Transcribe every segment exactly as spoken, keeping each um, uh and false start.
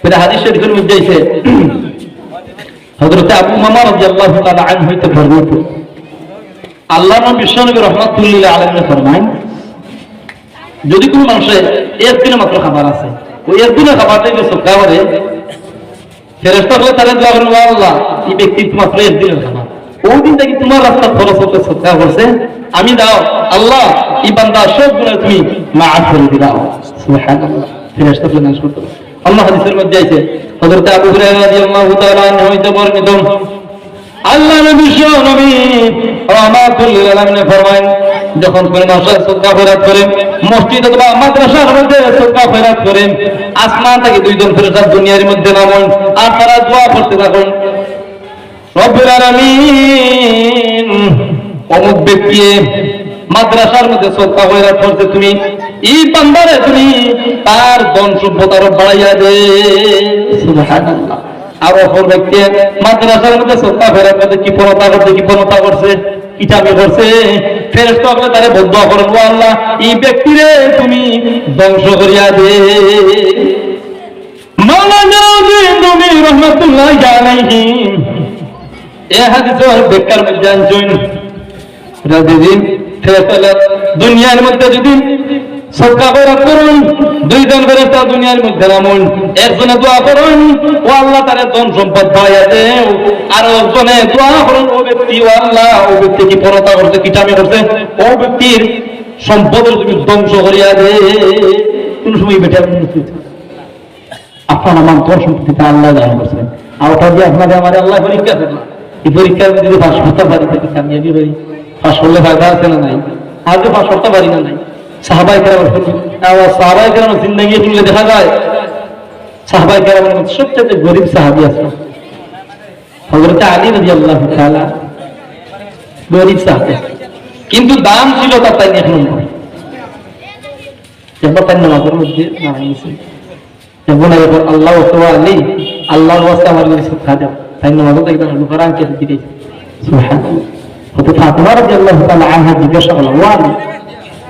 এটা হাদিস শরীফের মধ্যে আছে, হযরতে আবু উমামা রাদিয়াল্লাহু তাআলা আনহু হইতে বর্ণিত। আল্লাহর নবী বিশ্বনবী রহমাতুল্লিল আলামিন ফরমাইন, যদি কোনো মানুষের একদিনে মাত্র খাবার আছে, ওই একদিনের খাবারটা যদি সদকা করে, ফেরেশতা অকলে তারে দোয়া করইন, "ও আল্লাহ, এই ব্যক্তির তো মাত্র একদিনের খাবার, ওই দিন থাকি তোমার রাস্তাত খরচ অকলে সদকা করছে, আমি দাও আল্লাহ, এই বান্দার সব গুনাহ তুমি মাফ করি দিলাও।" সুবহানাল্লাহ। ফেরেশতা অকলে নালিশ করতে পারে। অন্য হাদিসের মধ্যে আছে, হযরত আবু হুরায়রা রাদিয়াল্লাহু তাআলা আনহু হইতে বর্ণিত, আল্লাহর নবী বিশ্বনবী রহমাতুল্লিল আলামিনে ফরমাইন, যখন কোনো মানুষ সদকা খয়রাত করে, মসজিদ অথবা মাদ্রাসার মধ্যে সদকা খয়রাত করে, আসমান থাকি দুইজন ফেরেশতা দুনিয়ার মধ্যে নামইন, আর তারা দোয়া করতে থাকইন, "রব্বুল আলামিন, অমুক ব্যক্তিয়ে মাদ্রাসার মধ্যে সদকা খয়রাত করছে, তুমি এই বান্দারে তুমি তার ধন সম্পদ আরো বাড়াইয়া দে।" সুবহানাল্লাহ। আর অপর ব্যক্তি মাদ্রাসার মধ্যে সদকা খয়রাত করছে, কৃপণতা করছে, কৃপণতা করছে, কিতামি করছে, ফেরেশতা অকলে তারে বদদোয়া করইন, "ও আল্লাহ, এই ব্যক্তিরে তুমি ধ্বংস করিয়া দে।" মাওলানা জালালউদ্দিন রুমি রহমাতুল্লাহি আলাইহি এই হাদিসর ব্যাখ্যার মধ্যে আনছইন, যদি ফেরেশতা দুনিয়ার মধ্যে যদি সদকা খয়রাত করইন, দুইজন ফেরেশতা দুনিয়ার মধ্যে নামইন, একজনে দোয়া করইন, "ও আল্লাহ, তারে ধন সম্পদ বাড়াইয়া দেও", আর একজনে দোয়া করইন, "ও ব্যক্তি, ও আল্লাহ, ও ব্যক্তি কৃপণতা করছে, কিতামি করছে, ও ব্যক্তির সম্পদরে তুমি ধ্বংস করিয়া দে।" কোন সময় বেটা আপনার আমার ধন সম্পত্তি তো আল্লাহ দান করছেন। আর ওটা দিয়ে আপনারে আমারে আল্লাহ পরীক্ষা করলা। এই পরীক্ষার মধ্যে যদি পাস করতে পারি, তাহলে কামিয়াবি হই। পাস করলে ফায়দা আছে না নাই? আগে পাস করতে পারি না নাই? সাহাবায়ে কেরাম, আবার সাহাবায়ে কেরাম জিন্দেগি খুললে দেখা যায়, সাহাবায়ে কেরামের মধ্যে সবচেয়ে গরিব সাহাবী আছে হযরতে আলী রাদিয়াল্লাহু তাআলা, গরিব সাহাবী, কিন্তু দান ছিল তার তাইন এক নম্বর। একবার তাইন নামাজের মধ্যে দাঁড়াই গেছে। এখন আল্লাহ আকবার, আলী, আল্লাহর ওয়াস্তে আমার কিছু খাওয়া দাও। তাইন নামাজও দেখতাম, লুকারা আনকে দিতে। সুবহানাল্লাহ। হযরত ফাতেমা রাদিয়াল্লাহু তাআলা আনহা জিজ্ঞাসা করলেন, "ও আলী,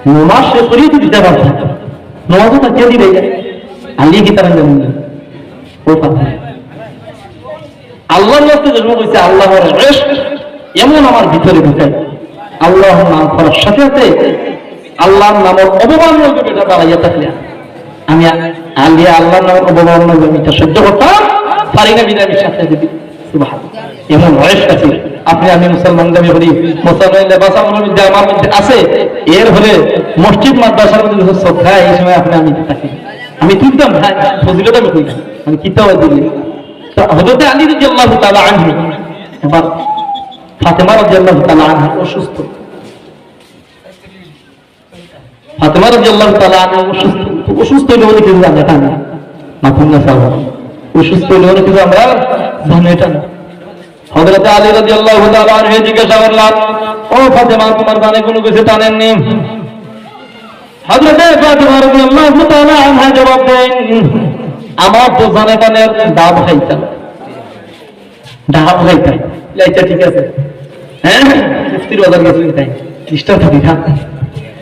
নামাজ শেষ করিয়া তো দিতে পারতাম, নামাজও তো কে দিবে?" আলী কি তারা জানেন না? ও ফাতেমা, আল্লাহর ওয়াস্তে যেন কইছে, আল্লাহর ইশক এমন আমার ভিতরে ঢুকাই, আল্লাহর নাম করার সাথে সাথে আল্লাহর নামের অবমাননা যদি এটা বাড়াইয়া থাকলে, আমি আ-, আলী আল্লাহর নামের অবমাননা যদি আমি এটা সহ্য করতাম পারি না, বিধায় আমি সাথে সাথে দিই। সুবহানাল্লাহ। এমন ইশক আছে। আপনি আমি মুসলমান দাবি করি, মুসলমান লেবাস আমার মধ্যে, আমার মধ্যে আছে, এর ফলে মসজিদ মাদ্রাসার মধ্যে যখন সব খায়, এই সময় আপনি আমি থাকি, আমি তুলতাম, হ্যাঁ, ফজিলত আমি কই না, আমি কিতাব দিলে। তো হযরত আলী রাদিয়াল্লাহু তাআলা আনহু, এবার ফাতেমা রাদিয়াল্লাহু তাআলা আনহা অসুস্থ। ফাতেমা রাদিয়াল্লাহু তাআলা আনহা অসুস্থ। তো অসুস্থ হইলে উনি কিছু জানে এটা না। মাথুন না সাহেব। অসুস্থ হইলে উনি কিছু আমরা জানে এটা না। হযরত আলী রাদিয়াল্লাহু তাআলা আনহু জিজ্ঞাসা করলেন, "ও ফাতেমা, তোমার জানে কোনো কিছু টানেননি?" হযরতে ফাতেমা রাদিয়াল্লাহু তাআলা আনহা জবাব দেন, "আমার তো জানে টানের ডাব খাইতাম।" ডাব খাইতাম। আচ্ছা, ঠিক আছে। হ্যাঁ? মুফতির বাজার গেছিলেন তাই। খ্রিস্টান থাকি না।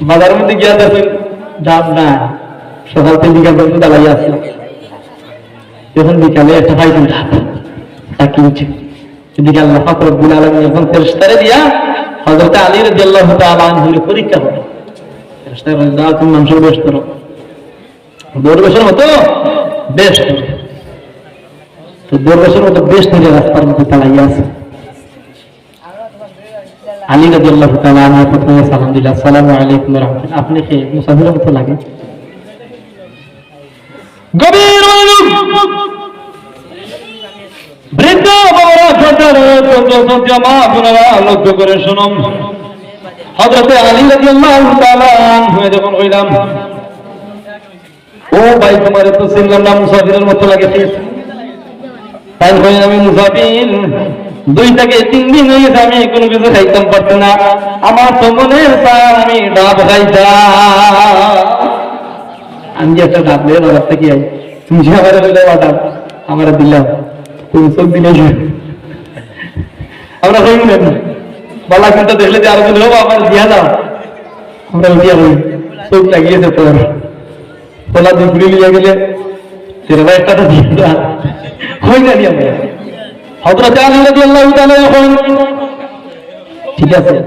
বাজারের মধ্যে গিয়া দেখেন, ডাব না। সকাল থেকে বিকাল পর্যন্ত দাঁড়াইয়া আছে। যখন বিকালে একটা পাইছেন ডাব। তা কিনছে। এদিকে আল্লাহ পাক রব্বুল আলামিন এখন ফেরেশতারে দিয়া হযরত আলী রাদিয়াল্লাহু তাআলা আনহুরে পরীক্ষা করে। ফেরেশতারে বলে, "যাও, তুমি মানুষের বেশ করো।" দরবেশের মতো বেশ। তো দরবেশের মতো বেশ ধরে রাস্তার মধ্যে দাঁড়াইয়া আছে। আলী রাদিয়াল্লাহু তাআলা আনহু প্রথমে সালাম দিল, "আসসালামু আলাইকুম ওয়া রাহমাতুল্লাহ।" "আপনি কে?" মুসাফিরের মতো লাগে। গভীর মনোযোগ। বৃদ্ধ বাবারা, সন্তান, সন্তান, মা, বোনেরা, লক্ষ্য করে শুনুন। হযরতে আলী রাদিয়াল্লাহু তাআলা আনহু যখন কইলাম, "ও ভাই, তোমারে তো চিনলাম না, মুসাফিরের মতো লাগে।" তাই কই, "আমি মুসাফির, দুই থেকে তিন দিন হয়ে গেছে, আমি কোনো কিছু খাইতাম পারছি না, আমার তো মনে চায় আমি ডাব খাইতাম।" আমি যে একটা ডাব লইয়া বাজার থেকে আই, তুমি যে আমারে লইলে ডাব, আমারে দিলাম, তুমি চোখ দিলে আমরা হই না। বালা কিন্তু দেখলে যে আরো দিন হবো, আমার দিয়া দাও। আমরা উঠিয়া হই, চোখ লাগিয়েছে তোর। তোলা দুই ঘুরি লিয়া গেলে, তেরে ভাই একটা তো দিয়ে দাও। কই জানি আমরা। হযরত আলী রাদিয়াল্লাহু তাআলা আনহু কইন, "ঠিক আছে,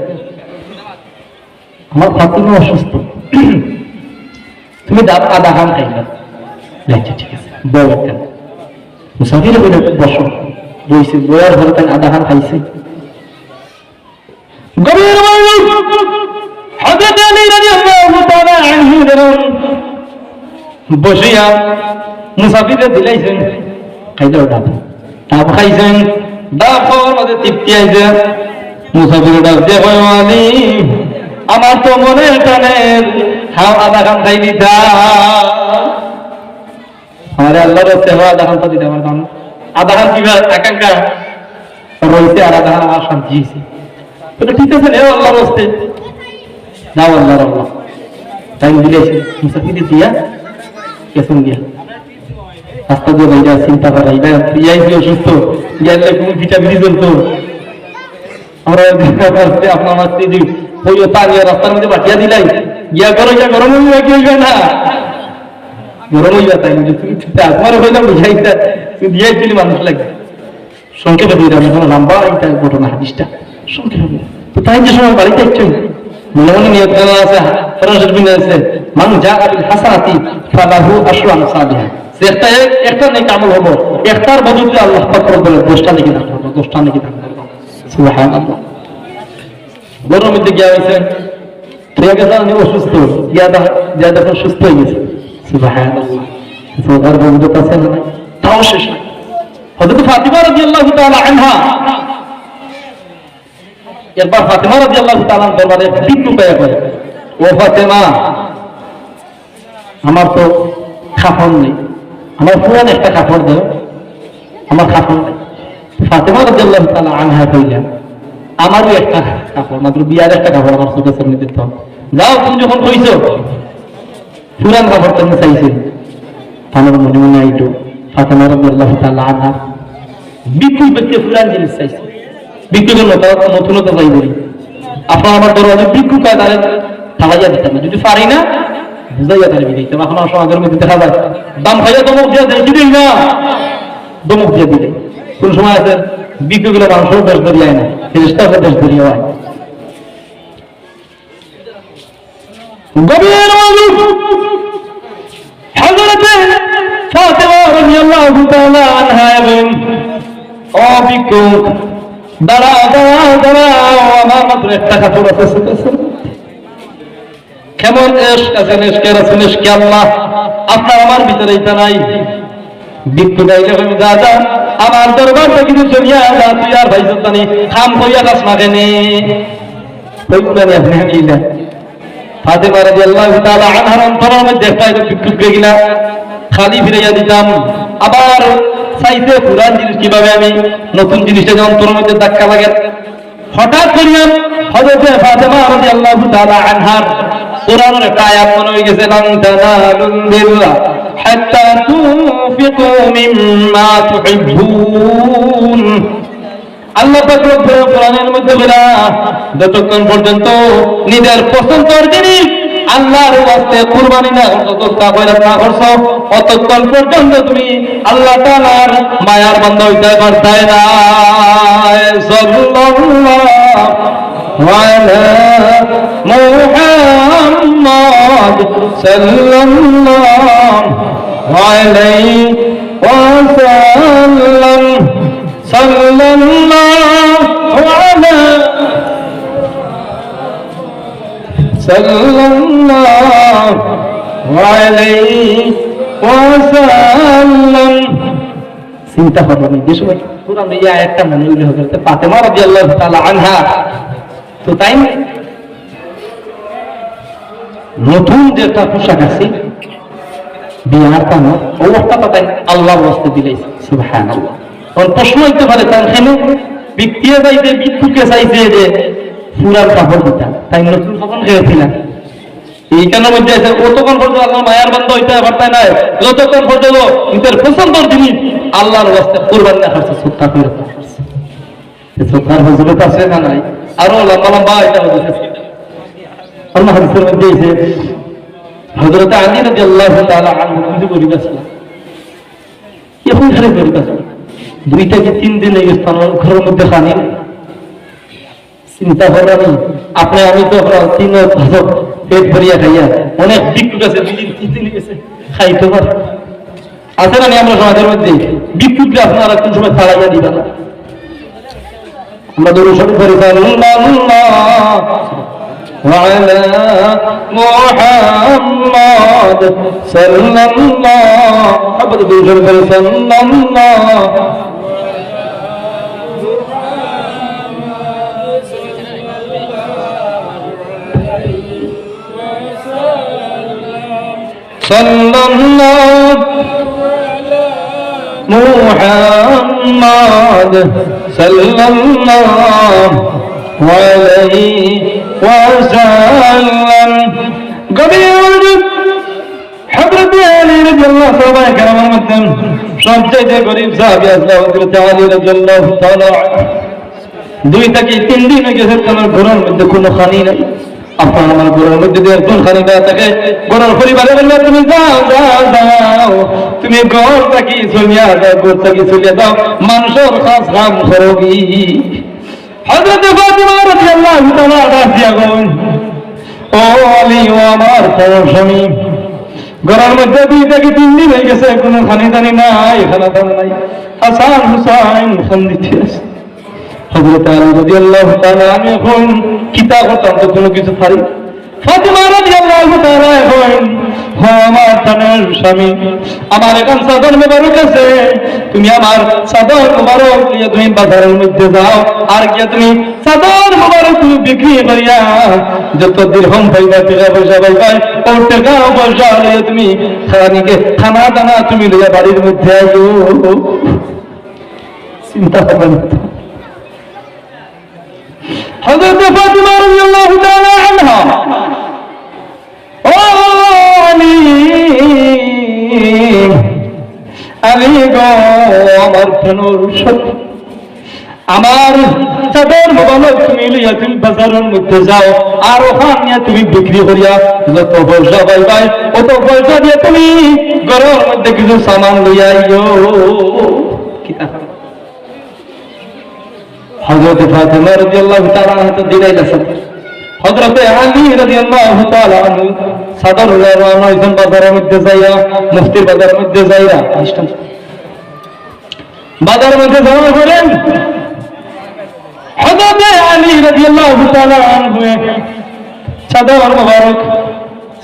আমার ফাতিমা অসুস্থ, তুমি ডাব আধা খান খাইবা।" "আচ্ছা, ঠিক আছে, বও একটা।" মুসাফিরে কইলা, "বসো।" বইছে, বওয়ার পরে তাইন আধা খান খাইছে। গভীর মনোযোগ। হযরত আলী রাদিয়াল্লাহু তাআলা আনহু যখন বসিয়া মুসাফিরে দিলাইছইন, খাইলো ডাব। ডাব খাইছইন, ডাব খাওয়ার মাঝে তৃপ্তি আইছে। মুসাফিরে ডাক দিয়া কয়, "আলী, আমার তো মনে টানে, খাও আধা খান খাই দিতা।" আমারে আল্লাহর রাস্তায় আধা খান তো দিতে পারতাম। আধা খান কিবা আকাঙ্ক্ষা রইছে আর আধা খান আমার শান্তি হইছে। বলে, "ঠিক আছে, নেও আল্লাহর রাস্তায়।" যাও আল্লাহর আল্লাহ। তাইন দিলাইছে, মুসাফিরে দিয়া, গেছইন গিয়া। রাস্তা দিয়া বাইরা চিন্তা করা, ইবা, ইয়াই কি অসুস্থ, ইয়ার লাগি কোন পিঠা বিড়ি চলতো। আমরা আপনার মাছ দিয়ে ওই পানি আর রাস্তার মধ্যে বাটিয়া দিলাই, গিয়া গরম, গিয়া গরম হইবা কি হইবা না? গরম হইবা তাই বুঝে তুমি ঠিক আছে। তোমার হইলাম বুঝাইতা, তুই দিয়ে দিলি মানুষ লাগে। সংক্ষেপে কইলাম, এখন লম্বা এটা ঘটনা হাদিসটা। সংক্ষেপে কইলাম। তো তাইন যে সময় বাড়িতে আসছেন, মনে মনে নিয়ত করা আছে, কোরআন শরীফ নিয়ে আছে, "মান জাআ বিল হাসানাতি ফালাহু আশরু আমসালিহা।" যে একটা এক-, একটা নেক আমল হবো, একটার বদলে আল্লাহ পাক রব্বুল আলামিন দশটা নেকি দান করবো, দশটা নেকি দান করবো। সুবহানাল্লাহ। ঘরর মধ্যে গিয়া অইছে, ঠিক আছে, আমি অসুস্থ, গিয়া দে-, গিয়া দেখো সুস্থ হয়ে গেছে। সুবহানাল্লাহ। সুবহানাল্লাহ, বুঝতে পারছেন না? তাও শেষ না। হযরত ফাতিমা রাদিয়াল্লাহু তাআলা আনহা, একবার ফাতিমা রাদিয়াল্লাহু তাআলা আনহার দরবারে ভিক্ষুক আইয়া কয়, "ও ফাতিমা, আমার তো কাপড় নেই, আমার পুরান একটা কাপড় দেও, আমার কাপড় নেই।" ফাতেমা রাদিয়াল্লাহু তাআলা আনহা কইলা, "আমারও একটা কাপড়, মাত্র বিয়ার একটা কাপড় আমার চোখের সামনে দিত। যাও, তুমি যখন কইছো, পুরান কাপড় তুমি চাইছো।" তার মনে মনে আইলো, ফাতেমা রাদিয়াল্লাহু তাআলা আনহা ভিক্ষুক ব্যক্তি পুরান জিনিস চাইছে। ভিক্ষুকের মতো নতুনতা চাই বলি। আপনার আমার দরবারে ভিক্ষুক আয়, তারে তাড়াইয়া দিতাম না। যদি পারি না, বুঝাইয়া তারে বিদায় দিতাম। এখন আমার সমাজের মধ্যে দেখা যায়, দাম খাইয়া ধমক দিয়া দেয়, যদি না, ধমক দিয়া দিলে। কোন সময় আছে, ভিক্ষুকগুলো মানুষের বেশ ধরিয়া আয় না, ফেরেশতার বেশ ধরিয়া আয়। গভীর মনোযোগ। হযরতে ফাতেমা রাদিয়াল্লাহু তাআলা আনহা এবং, "ও ভিক্ষুক, দাঁড়াও, দাঁড়াও, দাঁড়াও, আমার মাত্র একটা কাপড় আছে, ছোট ছোট।" কেমন এশক আছে, এশকে রাসূল, এশকে আল্লাহ, আপনার আমার ভিতরে এটা নাই। ভিক্ষুক আইলে কইবো, "দাদা, আমার দরবার থাকি কিছু চলিয়া যা, তুই আর ভাই জানি, খাম কইয়া কাজ না কেনে।" কইবো না নি আপনি, আমি ইলা। ফাতেমা রাদিয়াল্লাহু তাআলা আনহার অন্তরের মধ্যে একটা এটা ভিক্ষুক গেগিলা, খালি ফিরাইয়া দিতাম। আবার চাইতে পুরান জিনিস কিভাবে আমি নতুন জিনিসটা যে অন্তরের মধ্যে ধাক্কা লাগে। হঠাৎ করিয়া হযরতে ফাতেমা রাদিয়াল্লাহু তাআলা আনহার কোরআনের একটা আয়াত মনে হয়ে গেছে, "লান তানালুল বিররা হাত্তা তুনফিকু মিম্মা তুহিব্বুন।" আল্লাহ পাক রব্বুল কোরআনের মধ্যে বলা, যতক্ষণ পর্যন্ত নিজের পছন্দর জিনিস আল্লাহর ওয়াস্তে কুরবানি না করছো, সদকা খয়রাত না করছো, অতক্ষণ পর্যন্ত তুমি আল্লাহ তাআলার মায়ার বান্দা হইতে পারতায় না। সাল্লাল্লাহু আলা মুহাম্মদ সাল্লাল্লাহু আলাইহি ওয়াসাল্লাম। সাল্লাল্লাহু আলা, সাল্লাল্লাহু আলাইহি ওয়াসাল্লাম। চিন্তা করবেন, যে সময় কোরআন এই আয়াতটা মনে হইল, হযরত ফাতেমা রাদিয়াল্লাহু তাআলা আনহা, তো তাই নতুন যেটা পোশাক আছে, বিয়ার কানো, ও একটা তাই আল্লাহর ওয়াস্তে দিলাইছে। সুবহানাল্লাহ। এখন প্রশ্ন হইতে পারে, তার কেন ভিক্ষুকে চাইছে, ভিক্ষুকে চাইছে যে পুরান কাপড় দিতা, তাই নতুন কাপড় খেয়েছিলেন? এইখানের মধ্যে আছে, অতক্ষণ পর্যন্ত আল্লাহর মায়ার বান্দা হইতে পারতায় না, যতক্ষণ পর্যন্ত নিজের পছন্দর জিনিস আল্লাহর ওয়াস্তে কুরবানি না করছে, সদকা করে না করছে। এই সদকার ফজিলত আছে না নাই? আরো লম্বা লম্বা এটা হদিস আছে। অন্য হাদিসের মধ্যে এই যে হযরত আলী রাদিয়াল্লাহু তাআলা আনহু কিছু গরিব আসলা। আরে গরিব আছে, দুই থাকি তিন দিন অই গেছে, তান ঘরর মধ্যে খানি নাই। চিন্তা কররা নি, আপনে আমি তো তিন পাঁচ পেট ভরিয়া খাইয়া, অনেক ভিক্ষুক আছে দুই দিন তিন দিন অই গেছে, খাইতো পারে। আছে না নি আমরার সমাজর মধ্যে? ভিক্ষুকরে আপনারা কুন সময় তাড়াইয়া দিবা না? আমরা দুরূদ শরীফ পড়ি, সাল্লাল্লাহু আলা মুহাম্মাদ, সাল্লাল্লাহু, আবার দুরূদ শরীফ পড়ি, সাল্লাল্লাহু সাল্লাল্লাহু মুহাম্মাদ সাল্লাল্লাহু আলাইহি ওয়াসাল্লাম। গভীর মনোযোগ। হযরত আলী রাদিয়াল্লাহু তাআলা কেরামের মধ্যে সবচাইতে গরিব সাহাবী আছলা হযরত আলী রাদিয়াল্লাহু তাআলা আনহু। দুই থাকি তিন দিন অই গেছে, তান ঘরর মধ্যে কুনু খানি নাই। আপনার আমার ঘরর মধ্যে যদি একজন খানি না থাকে, ঘরর পরিবারে বলবা, "তুমি যাও, যাও, যাও, তুমি ঘর থাকি চলিয়া যাও, ঘর থাকি চলিয়া যাও, মানষর কাজ কাম করো কি?" হযরত ফাতিমা রাদিয়াল্লাহু তাআলা ডাক দিয়া কইন, "ও আলী, ও আমার প্রাণর স্বামী, ঘরর মধ্যে দুই থাকি তিন দিন অই গেছে, কুনু খানি দানি নাই, খানা দানা নাই।" হাসান হুসাইন কান্দিতে আছে। হযরত আলী রাদিয়াল্লাহু তাআলা আনহু কইন, "কিতা করতাম, তো কুনু কিছু পারি।" ফাতিমা রাদিয়াল্লাহু তাআলা আনহা কইন, "ও আমার প্রাণর স্বামী, আমার একখান চাদর মোবারক আছে, তুমি আমার চাদর মোবারক লইয়া তুমি বাজারর মধ্যে যাও, আর গিয়া তুমি চাদর মোবারক তুমি বিক্রি করিয়া যত দিরহাম পাইবায়, টেকা পয়সা পাইবায়, অউ টেকা পয়সা লইয়া তুমি খানিকে খানা দানা তুমি লইয়া বাড়ির মধ্যে আইও।" চিন্তা করবেন। হযরত ফাতিমা রাদিয়াল্লাহু তাআলা আনহা, "ও আলী, আলী গো, আমার প্রাণর স্বামী, আমার চাদর মোবারক তুমি লইয়া তুমি বাজারর মধ্যে যাও, আর অখান নিয়া তুমি বিক্রি করিয়া যত পয়সা পাইবায়, অত পয়সা দিয়া তুমি ঘরর মধ্যে কিছু সামান লইয়া আইও।" কিতা? হযরত ফাতিমা রাদিয়াল্লাহু তাআলা আনহা তো দিলাইলা চাদর। হযরত আলী রাদিয়াল্লাহু তাআলা আনহু চাদর লইয়া রওনা অইছইন বাজারর মধ্যে যাইয়া, মুফতির বাজারর মধ্যে যাইয়া, বাজারর মধ্যে যাওয়ার পরে হযরত আলী রাদিয়াল্লাহু তাআলা আনহু চাদর মোবারক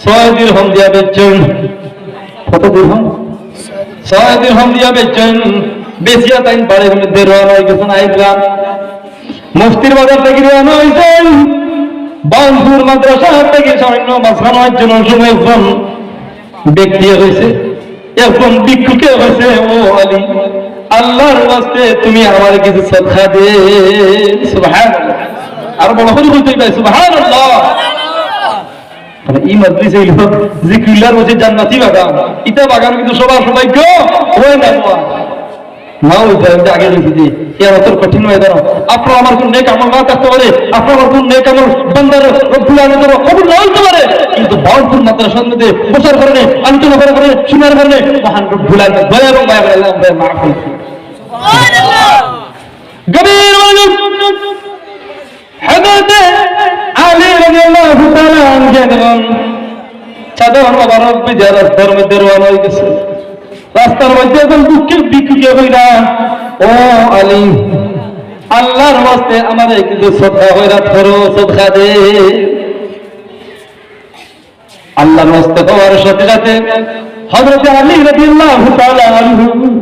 ছয় দিরহাম দিয়া বেচছইন। কত দিরহাম? ছয় দিরহাম দিয়া বেচছইন। বেচিয়া তাইন বাড়ির মধ্যে রওনা অই গেছইন। আইলা মুফতির বাজার থাকি রওনা অইছইন। বাউনপুর মাদ্রাসা থাকি সামান্য মাঝখানো একজন সময় একজন ব্যক্তিয়ে কইছে, একজন ভিক্ষুকে কইছে, "ও আলী, আল্লাহর ওয়াস্তে তুমি আমারে কিছু সদকা দে।" সুবহানাল্লাহ। আর বড় করি কইতে অইবো, সুবহানাল্লাহ। মানে, ই মজলিস অইলো জিকিরুল্লাহর মধ্যে জান্নাতি বাগান। ইতা বাগান কিন্তু সবার সৌভাগ্য অয় না, বাবা। না অইতে, আমি আগে বলছি যে, কিয়ামতর কঠিন ময়দানো আপনার আমার কুন নেক আমল না থাকতে পারে, আপনার আমার কুন নেক আমল বান্দার রব্বুল আলামিন কবুল না অইতে পারে, কিন্তু বাউনপুর মাদ্রাসার মধ্যে বসার কারণে, আলোচনা করার কারণে, শোনার কারণে মহান রব্বুল আলামিন দয়া এবং মায়া করে আল্লাহ আমাদের মাফ করে দিন। গভীর মনোযোগ। হযরতে আলী রাদিয়াল্লাহু তাআলা আনহু যখন চাদর মোবারক ভিজাইয়া রাস্তার মধ্যে রওনা অই গেছে, রাস্তার মধ্যে একজন ভিক্ষুকে, ভিক্ষুকে কইরা, "ও আলী, আল্লাহর ওয়াস্তে আমারে কিছু সদকা খয়রাত করো, সদকা দে।" আল্লাহর ওয়াস্তে কওয়ার সাথে সাথে হযরতে আলী রাদিয়াল্লাহু তাআলা আনহু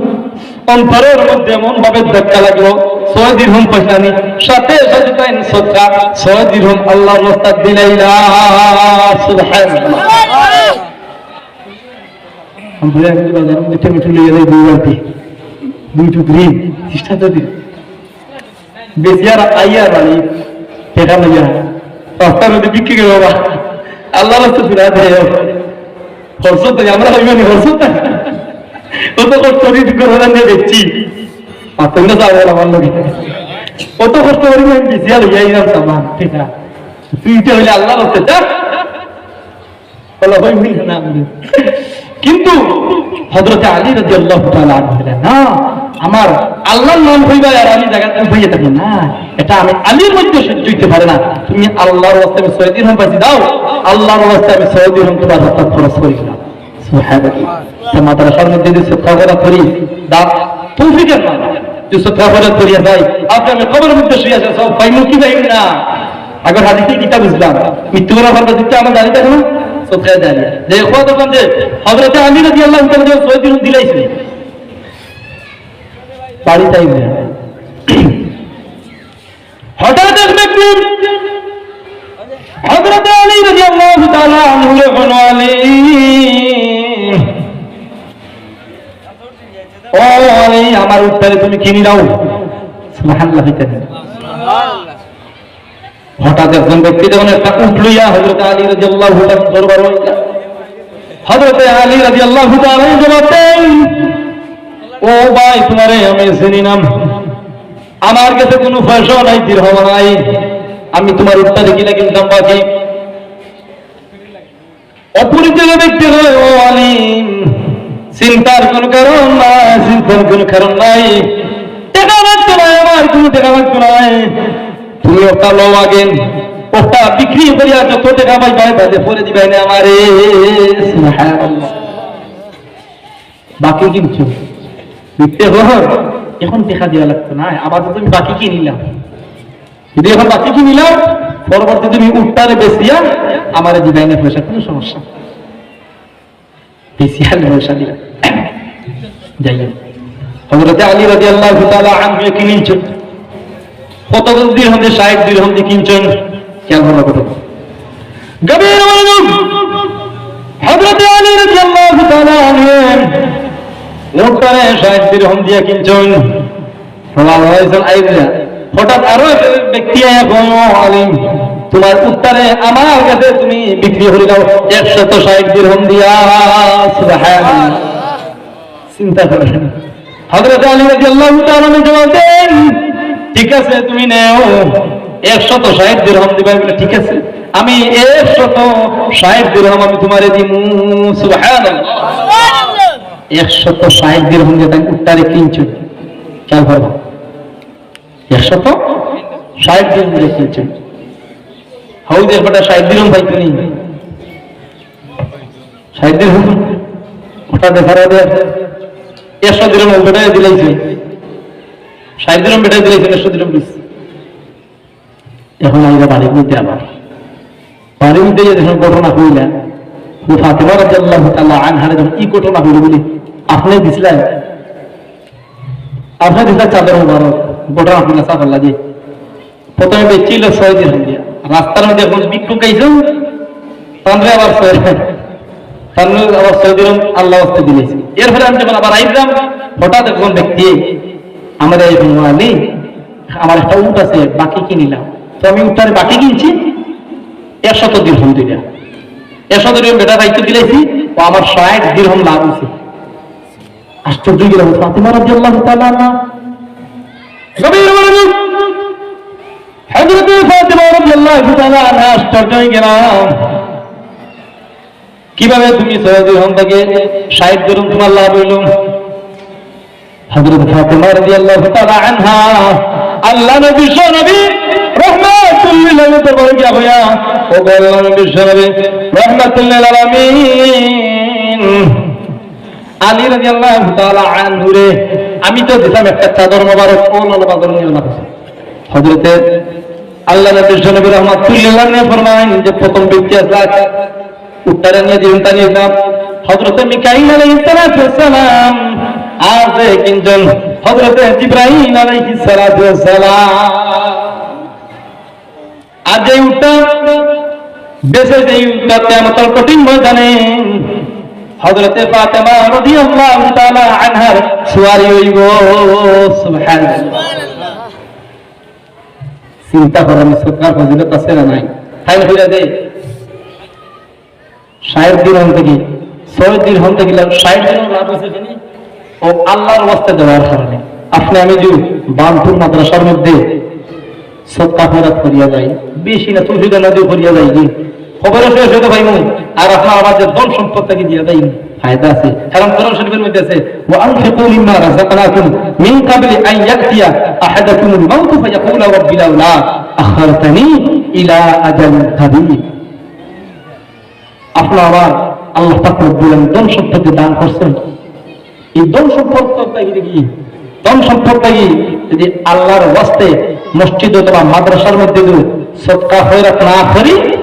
অন্তরর মধ্যে এমন ভাবে ধাক্কা লাগলো, ছয় দিরহাম পয়সা নি, সাথে সাথে তাইন সদকা ছয় দিরহাম আল্লাহর রাস্তাত দিলাইলা। সুবহানাল্লাহ। আমরা এখন বাজারর মধ্যে টমেটো লইয়া যাই দুই বালতি, দুই টুকরি, ত্রিশ টাকা দিন। বেশি আর আইয়া বাড়ি, টেকা লইয়া, রাস্তার মধ্যে বিক্রি করে বাবা, আল্লাহর রাস্তা ফিরা দেয়। খরচ তো আমরা হইব নি, খরচ তো। অত কষ্ট করি দুঃখ করে নিয়ে দেখছি, পাঁচ টাকা যাবো না আমার লগে। অত কষ্ট করি আমি বেশি আর লইয়া আইলাম সামান, ঠিক আছে? তুই তো হইলে আল্লাহর রাস্তা, যা। বলে, "হই, হই না, আমি।" কিন্তু হযরতে আলী রাদিয়াল্লাহু তাআলা আনহু বলেন, "না, আমার আল্লাহর নাম কইবা আর আমি জাগাত উবাইয়া থাকবো না, এটা আমি আলীর মধ্যে সহ্য হইতে পারে না। তুমি আল্লাহর ওয়াস্তে আমি ছয় দিরহাম বাকি দাও, আল্লাহর ওয়াস্তে আমি ছয় দিরহাম তোমার হকত খরচ করি না।" সুবহানাল্লাহ। তো মাদ্রাসার মধ্যে যদি সদকা খয়রাত করি, দা-, তৌফিকের মাল, যদি সদকা খয়রাত করিয়া যাই, আপনি আমি কবরের মধ্যে শুয়ে আছেন, সব পাইমু কি পাইমু না? আগর হাদিসে কিতা বুঝলাম? মৃত্যুবরণ করবে, দিতে আমার দাঁড়িয়ে থাকে না? সদকায়ে জারিয়া। যে কথা বললাম যে হযরতে আলী রাদিয়াল্লাহু তাআলা যখন ছয় দিরহাম দিলাইছে, বাড়িত আইলে হঠাৎ এক ব্যক্তি হযরতে আলী রাদিয়াল্লাহু তাআলা আনহুরে কইল, "আলী, ও আলী, আমার উটটারে তুমি কিনি দাও।" সুবহানাল্লাহ কইতেন। হঠাৎ একজন ব্যক্তি যখন একটা উট লইয়া হযরতে আলী রাদিয়াল্লাহু তাআলা দরবার হইলা, হযরতে আলী রাদিয়াল্লাহু তাআলা জবাব দেন, "ও ভাই, তোমারে আমি চিনি না, আমার কাছে কোনো পয়সা নাই, দিরহাম নাই, আমি তোমার উটটারে কিনা কিনতাম বাকি।" অপরিচিত ব্যক্তি কয়, "ও আলী, চিন্তার কোনো কারণ নাই, চিন্তার কোনো কারণ নাই। টেকা লাগতো নাই, আমার কোনো টেকা লাগতো নাই। তুমি ওটা লও আগে, ওটা বিক্রি করিয়া যত টেকা পাইবায়, বাদে পরে দিবায় না আমারে।" সুবহানাল্লাহ। বাকি কিনছো, মিথ্যে কয়, এখন টেকা দেওয়া লাগতো না, আবার তো তুমি বাকি কিনিলাম। যদি এখন বাকি কিনিলাম, পরবর্তী তুমি উটটারে বেচিয়া আমারে দিবায় না পয়সা, কোনো সমস্যা নাই। বেচিয়া আনলে পয়সা দিলাম। যাই হোক, হযরতে আলী রাদিয়াল্লাহু তাআলা আনহু কিনছইন। কত দিরহাম দিয়া? ষাইট দিরহাম দিয়া কিনছইন। খেয়াল করবা কথা। গভীর মনোযোগ। হযরতে আলী রাদিয়াল্লাহু তাআলা আনহু উটটারে ষাইট দিরহাম দিয়া কিনছইন। হঠাৎ আরো এক ব্যক্তি আইয়া কয়, "ও আলী, তোমার উটটারে আমার কাছে তুমি বিক্রি করি দাও একশত ষাইট দিরহাম দিয়া।" সুবহানাল্লাহ। চিন্তা করেন। হযরতে আলী রাদিয়াল্লাহু তাআলা আনহু জবাব দেন, "ঠিক আছে, তুমি নেও, একশত ষাইট দিরহাম দিবায়।" বলে, "ঠিক আছে, আমি একশত ষাইট দিরহাম আমি তোমারে দিমু।" সুবহানাল্লাহ। একশত ষাইট দিরহাম দিয়া তাইন উটটারে কিনছইন। খেয়াল করবা, একশত ষাইট দিরহাম দিয়া কিনছইন। হউ যে বেটা ষাইট দিরহাম পাইতো নি, ষাইট দিরহাম, ওটা দেখার আগে একশো দিরহাম বেটায় দিলাইছে, ষাইট দিরহাম বেটায় দিলাইছে, একশো দিরহাম দিছে। এখন আমরা বাড়ির মধ্যে আবার, বাড়ির মধ্যে যে যখন ঘটনা কইলা, ও ফাতেমা রাদিয়াল্লাহু তাআলা আনহারে যখন ই ঘটনা কইল বলি, "আপনে দিছলা, আপনে দিছলা চাদর মোবারক, ঘটনা কইলা সাফাল্লা যে।" প্রথমে বেচছিল ছয় দিরহাম দিয়া। রাস্তার মধ্যে এখন ভিক্ষুক আইছইন, তানরে আবার ছয়, তানরে আবার ছয় দিরহাম আল্লাহ ওয়াস্তে দিলাইছি। এরপরে আমি যখন আবার আইলাম, হঠাৎ একজন ব্যক্তি আমারে কইল, "আলী, আমার একটা উট আছে, বাকি কিনিলাম।" তো আমি উটটারে বাকি কিনছি একশত দিরহাম দিয়া। একশত দিরহাম বেটার দায়িত্ব দিলাইছি, ও আমার ষাইট দিরহাম লাভ হইছে। আশ্চর্য হয়ে গেল ফাতেমা রাদিয়াল্লাহু তাআলা আনহা। গভীর মনোযোগ। হযরতে ফাতেমা রাদিয়াল্লাহু তাআলা আনহা আশ্চর্য হয়ে গেলেন, "কিভাবে তুমি ছয় দিরহাম থাকি ষাইট দিরহাম তোমার লাভ হইল?" হযরত ফাতেমা রাদিয়াল্লাহু তাআলা আনহা আল্লাহ নবী, বিশ্ব নবী রহমাতুল লিল আলামিন দরবারে গিয়া কইয়া, "ও গো আল্লাহ নবী, বিশ্ব নবী রহমাতুল লিল আলামিন, আলী রাদিয়াল্লাহু তাআলা আনহুরে আমি তো দিতাম একটা চাদর মোবারক, ও লাল বাদর নিয়ে না।" হযরতে আল্লাহ নবী, বিশ্ব নবী রহমাতুল লিল আলামিন ফরমাইন যে প্রথম ব্যক্তি আছে, উটটারে নিয়া দিন তানি ইসলাম। হযরতে মিকাইল আলাইহিস সালাতু ওয়াস সালাম, আর যে কিনছইন হযরতে জিব্রাইল আলাইহিস সালাতু ওয়াস সালাম। আর যে উটটা বেচে, যে উটটা কিয়ামতের কঠিন ময়দানে হযরতে ফাতেমা রাদিয়াল্লাহু তাআলা আনহার সুয়ারি হইব। সুবহানাল্লাহ। চিন্তা করেন, সদকার ফজিলত আছে না নাই? তাই না, কইরা দে। ষাইট দিরহাম থাকি, ছয় দিরহাম থাকি লাভ, ষাইট দিরহাম লাভ হইছে জানি, ও আল্লাহর ওয়াস্তে দেওয়ার কারণে। আপনে আমি যদি বানপুর মাদ্রাসার মধ্যে সদকা খয়রাত করিয়া যাই, বেশি না, তুলসী দানা দিয়ে করিয়া যাই, জি, খবরে শেষ হইতে পাইব, আর আপনার আমার যে ধন সম্পদ থাকি দিয়া যাই, ফায়দা আছে। কারণ কোরআন শরীফের মধ্যে আছে, "ওয়া আনফিকু মিম্মা রাযাকনাকুম মিন ক্বাবলি আন ইয়াতিয়া আহাদাকুমুল মাউতু ফায়াকুলা রাব্বি লাউলা আখখারতানি ইলা আজালিন কারীব।" আপনারা আল্লাহ পাক রব্বুল আলামিন ধন সম্পদ দান করছেন। এই ধন সম্পদ থাকি, ধন সম্পদ থাকি যদি আল্লাহর ওয়াস্তে মসজিদ অথবা মাদ্রাসার মধ্যে যদি সদকা খয়রাত না করি,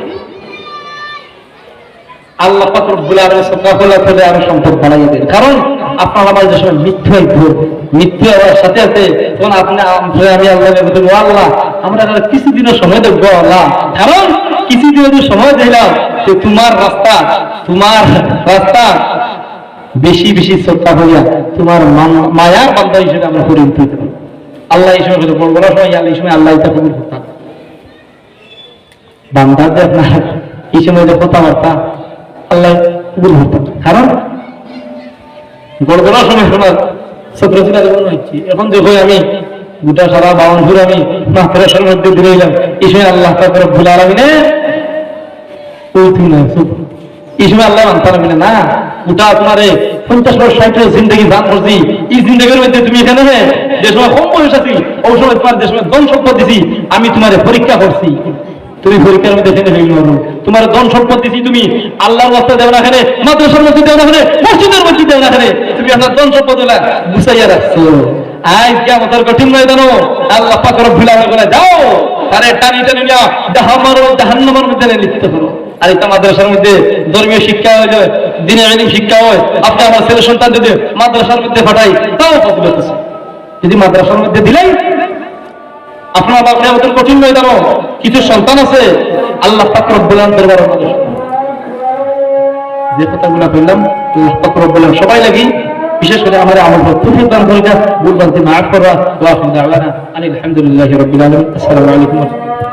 আল্লাহ পাক রব্বুল আলামিন সদকা খয়রাত করলে আরো সম্পদ বাড়াইয়া দেন। কারণ আপনার আমার যে সময় মৃত্যু আইব, মৃত্যু আওয়ার সাথে সাথে তখন আপনি, আপনি, আমি আল্লাহ বলতে, "ও আল্লাহ, আমরা আর কিছুদিনের সময় দেব গো আল্লাহ।" কারণ কিছুদিন যদি সময় দিলাম, তো তোমার রাস্তা, তোমার রাস্তা বেশি বেশি সদকা হইয়া তোমার মান-, মায়ার বান্দা হিসেবে আমরা পরিণত হইতে পারবো। আল্লাহ এই সময় বলতে বড় বড় সময়, আল্লাহ এই সময় আল্লাহ এটা কবুল করতাম। বান্দা যে আপনার এই সময় যে কথাবার্তা আল্লাহ কবুল করতাম। কারণ গড়গড়া সময় শোনার সত্র ছিল মনে হচ্ছে। এখন যে কই আমি গোটা সারা বাউনপুর আমি মাদ্রাসার মধ্যে দিলাম, এই সময় আল্লাহ পাক রব্বুল আলামিনে ওই তুই না, চুপ। এই সময় আল্লাহ মানতে পারবি না, না। ওটা তোমার এই পঞ্চাশ বছর, ষাট বছর জিন্দেগি দান করছি, এই জিন্দেগির মধ্যে তুমি এখানে হে, যে সময় কম বয়স আছি, ওই সময় তোমার যে সময় ধন সম্পদ দিছি, আমি তোমার পরীক্ষা করছি। তুমি পরীক্ষার মধ্যে ফেল হইল না। তোমার ধন সম্পদ দিছি তুমি আল্লাহর রাস্তায় দেও না কেনে, মাদ্রাসার মধ্যে দেও না কেনে, মসজিদের মধ্যে দেও না কেনে, তুমি আপনার ধন সম্পদ গুলা গুছাইয়া রাখছো। আইজ কিয়ামতের কঠিন ময়দানো আল্লাহ পাক রব্বুল আলামিন বলে, "যাও, তারে টানি টানি নিয়া জাহান্নামের, জাহান্নামের মধ্যে নিক্ষিপ্ত করো।" আর এটা মাদ্রাসার মধ্যে ধর্মীয় শিক্ষা হয়, যে দ্বীনি ইলম শিক্ষা হয়, আপনি আমার ছেলে সন্তান যদি মাদ্রাসার মধ্যে পাঠাই, তাও ফজিলত আছে। যদি মাদ্রাসার মধ্যে দিলেই আপনার বাপ কিয়ামতের কঠিন ময়দানো কিছু সন্তান আছে, আল্লাহ পাক রব্বুল আলামিন দরবারে আমাদের যে কথাগুলো বললাম, আল্লাহ পাক রব্বুল আলামিন সবাই লাগি, বিশেষ করে আমার আমল তৌফিক দান করুক, ভুল ভ্রান্তি মাফ করবা। ওয়া আখিরু দাওয়ানা আনিল হামদুলিল্লাহি রাব্বিল আলামিন। আসসালামু আলাইকুম ওয়া রাহমাতুল্লাহ।